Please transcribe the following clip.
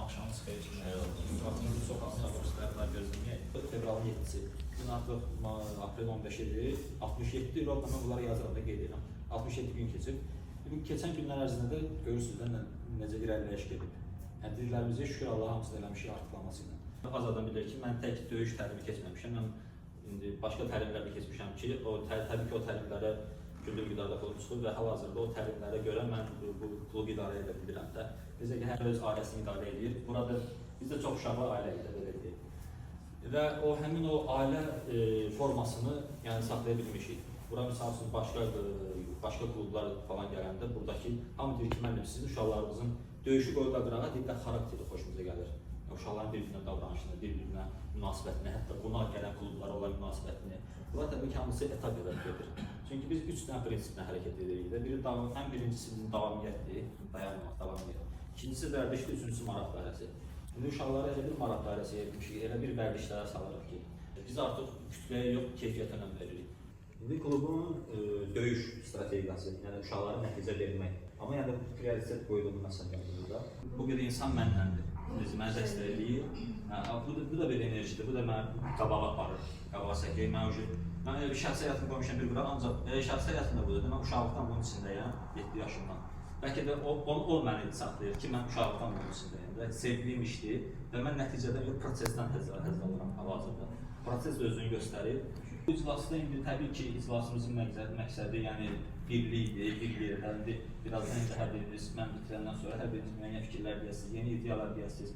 Axşamınız xeyir. Xeyir olsun. Vaxtınızı çox almışlar, gözləməyək. Fevralın 7-si. Bugün artıq aprelin 15-idir. 67 rovna mən bunları yazıram da, qeyd edirəm. 67 gün keçib. Bu keçən günlər ərzində də görürsünüz də necə irəliləyiş gedib. Yəni dillərimizi şükür Allaha hamısını eləmişik artıqlaması ilə. Az adam bilir ki, mən tək döyüş təlimi keçməmişəm. Mən indi başqa təlimlər də keçmişəm ki, o təbii ki, o təlimlərə güllü miqdarda pulum çıxır və hal-hazırda o təlimlərə görə mən bu klubu idarə edə bilirəm də. Necə ki, hər öz ailəsini idarə edir. Burada bizdə çox uşaqlı ailə idi, belə deyək. Və o həmin o ailə formasını yəni saxlaya bilmişik. Bura misal üçün başqa klublar falan gələndə buradakı hamı deyir ki, müəllim, sizin uşaqlarınızın döyüşü qoydular qırağa, deyirlər xarakteri xoşumuza gəlir. Yəni, uşaqların bir-birinə davranışını, bir-birinə münasibətini, hətta qonaq gələn klublara olan münasibətini. Bunlar təbii ki, hamısı etap-etap gedir. Çünki biz üç dənə prinsiplə hərəkət edirik də. Biri davam, ən birincisi bizim davamiyyətdir, dayanmaq, davamiyyət. İkincisi vərdişdir, üçüncüsü maraq dairəsi. İndi uşaqları elə bir maraq dairəsi etmişik, elə bir vərdişlərə salırıq ki, biz artıq kütləyə yox, keyfiyyətə önəm veririk. İndi klubun döyüş strategiyası, yəni uşaqlara nəticə vermək. Amma yəni prioritet qoyduğum məsələ burada. Bu bir insan mənləndir. Necə məni dəstək eləyir. Hə, bu da bir enerjidir. Bu da məni qabağa aparır, qabağa çəkir. Mən elə bir şəxsi həyatımı qoymuşam bir qırağa, ancaq elə şəxsi həyatım da budur. Mən uşaqlıqdan bunun içindəyəm, 7 yaşımdan. Bəlkə də o məni saxlayır ki, mən uşaqlıqdan bunun içindəyəm və sevdiyim işdir və mən nəticədən yox, prosesdən həzz alıram hal-hazırda. Proses özünü göstərir. Bu iclasda indi təbii ki, iclasımızın məqsədi yəni birlikdir, bir yerdə. İndi birazdan indi hər biriniz, mən bitirəndən sonra hər biriniz müəyyən fikirlər deyəsiniz, yeni ideyalar deyəsiniz.